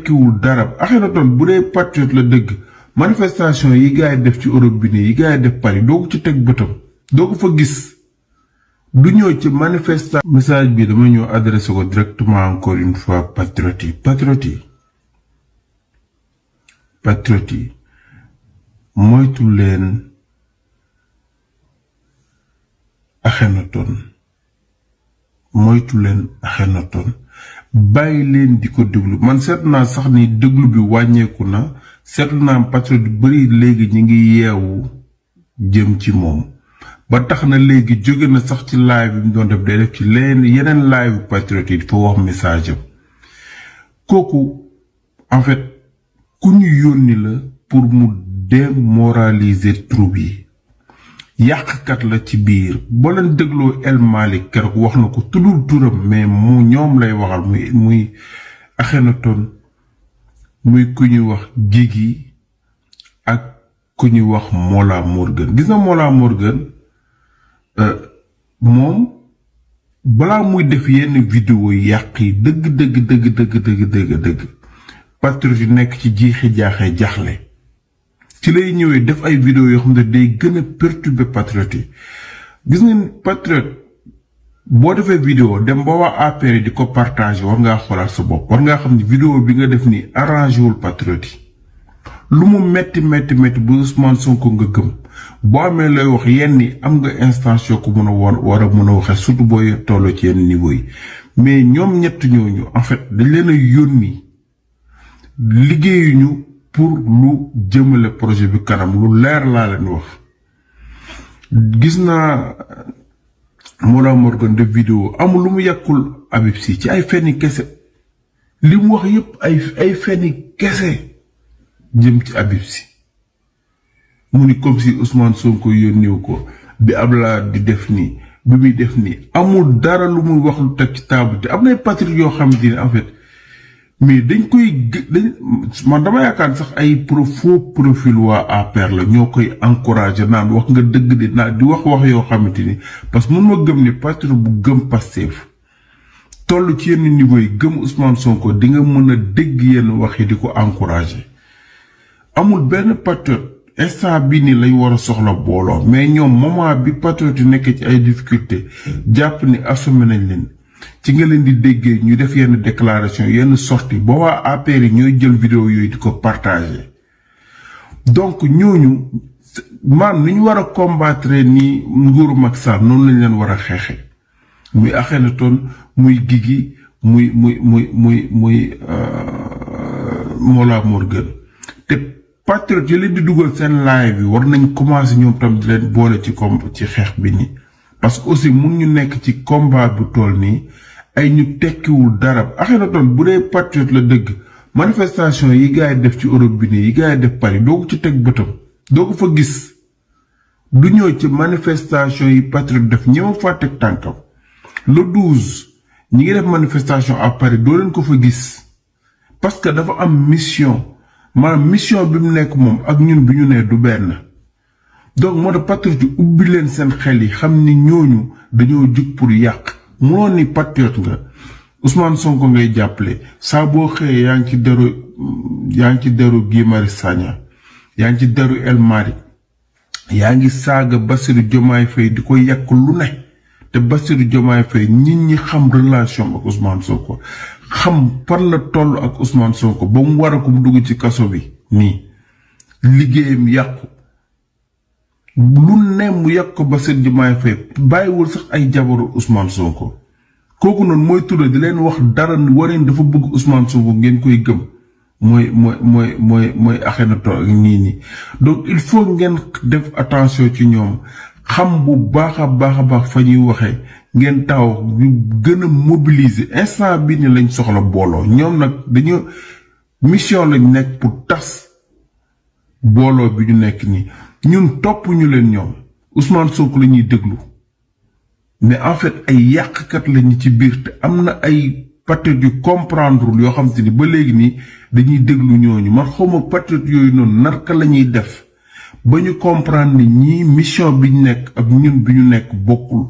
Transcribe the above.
tekkiwul dara. Akhenaton bu dee patriote la dëgg manifestation yi gars yi def ci Europe bi nii yi gars yi def Paris doo ko ci teg bëtam doo ko fa gis du ñëw ci manifestation. message bi dama ñëw adressé ko directement encore une fois patriote yi moytu leen Akhenaton bàyyi leen di ko déglu man seetlu naa sax ni déglu bi wàññeeku na seetlu naa patriote yu bari léegi ñi ngi yeewu jëm ci moom ba tax na léegi jóge na sax ci live bi mu doon def day def ci yeneen live patriote yi dafa wax message am kooku en fait ku ñu yónni la pour mu démoraliser troupe yi yàqkat la ci biir boo leen dégloo El Malick keroog wax na ko tuddul turam mais mu ñoom lay waxal muy Akhenaton muy ku ñuy wax Gigi ak ku ñuy wax Mollah Morgun gis na Mollah Morgun moom balaa muy def yenn vidéo yàq yi dëgg patriote yi nekk ci jiixi jaaxee jaxle ci lay ñëwee def ay vidéo yoo xam ne day gën a perturber patriote yi gis ngeen patriote boo defee vidéo dem ba waa APR di ko partager war ngaa xoolaat sa bopp war ngaa xam ne vidéo bi nga def nii arrangé wul patriote yi lu mu metti bu Ousmane Sonko nga gëm boo amee lay wax yenn yi am nga instance yoo ko mën a war a mën a waxee surtout booy tolloo ci yenn niveau yi mais ñoom ñett ñooñu en fait dañ leen a yónni liggéeyuñu pour lu jëmale projet bi kanam lu leer laa leen wax gis naa Mollah Morgun de vidéo amul lu mu yàkkul Habib Sy ci ay fenni kese li mu wax yépp ay fenni kese jëm ci Habib Sy mu ni comme si Ousmane Sonko yónniw ko bi Abdoulaye di def nii bi muy def nii amul dara lu muy wax lu teg ci table te am na patriote yoo xam ne en fait mais dañ man dama yaakaar sax ay faux profil waa APR la ñoo koy encourager naan wax nga dëgg di naa di wax yoo xamante ni parce que mun ma gëm ni patriote bu gëm Pastef toll ci yenn niveau yi gëm Ousmane Sonko di nga mën a dégg yenn wax yi di ko encourager amul benn patriote instant bii nii lañ war a soxla booloo mais ñoom moment bi patriote yi nekk ci ay difficulté jàpp ni assumé nañ leen ci nga leen di déggee ñu def yenn déclaration yenn sortie ba waa APR yi ñooy jël vidéo yooyu di ko partager donc ñooñu maam ni ñu war a combattre ni nguuru Macky Sall noonu lañ leen war a xeexe muy Akhenaton muy Gigi muy Mollah Morgun te patriote yi leen di dugal seen live yi war nañ commencer ñoom tam di leen boole ci xeex bi nii parce que aussi mun ñu nekk ci combat bu toll nii ay ñu tekkiwul dara. Akhenaton bu dee patriote la dëgg manifestation yi gars yi def ci Europe bi nii yi gars yi def Paris doo ko ci teg bëtam doo ko fa gis du ñëw ci manifestation yi patriote def ñëw fa teg tànkam le 12 ñi ngi def manifestation à Paris doo leen ko fa gis parce que dafa am mission maanaam mission bi mu nekk moom ak ñun bi ñu nee du benn. donc moo tax patriote yi ubbi leen seen xel yi xam ni ñooñu dañoo jug pour yàq munoo ni patriote nga Ousmane Sonko ngay jàppale saa boo xëyee yaa ngi ci deru Guy Marius Sagna yaa ngi ci deru El Malick yaa ngi saaga Bassirou Diomaye Faye di ko yàq lu ne te Bassirou Diomaye Faye nit ñi xam relation ak Ousmane Sonko xam fan la toll ak Ousmane Sonko ba mu war a ko mu dugg ci kaso bi nii liggéeyam yàqu lu ne mu yàq ko Bassirou Diomaye Faye bàyyiwul sax ay jabaru Ousmane Sonko kooku noonu mooy tudda di leen wax dara wareen dafa bëgg Ousmane Sonko ngeen koy gëm mooy Akhenaton ak nii donc il faut ngeen def attention ci ñoom xam bu baax a baax fa ñuy waxee ngeen taw ñu gën a mobiliser instant bi ni lañ soxla booloo ñoom nag dañu mission lañ nekk pour tas booloo bi ñu nekk nii ñun topp ñu leen ñoom Ousmane Sonko la ñuy déglu mais en fait ay yàqkat lañu ci biir te am na ay patriotes yu comprendre yoo xam te ni ba léegi nii dañuy déglu ñooñu man xawma patriotes yooyu noonu narka la ñuy def ba ñu comprendre ni ñii mission bi ñu nekk ak ñun bi ñu nekk bokkul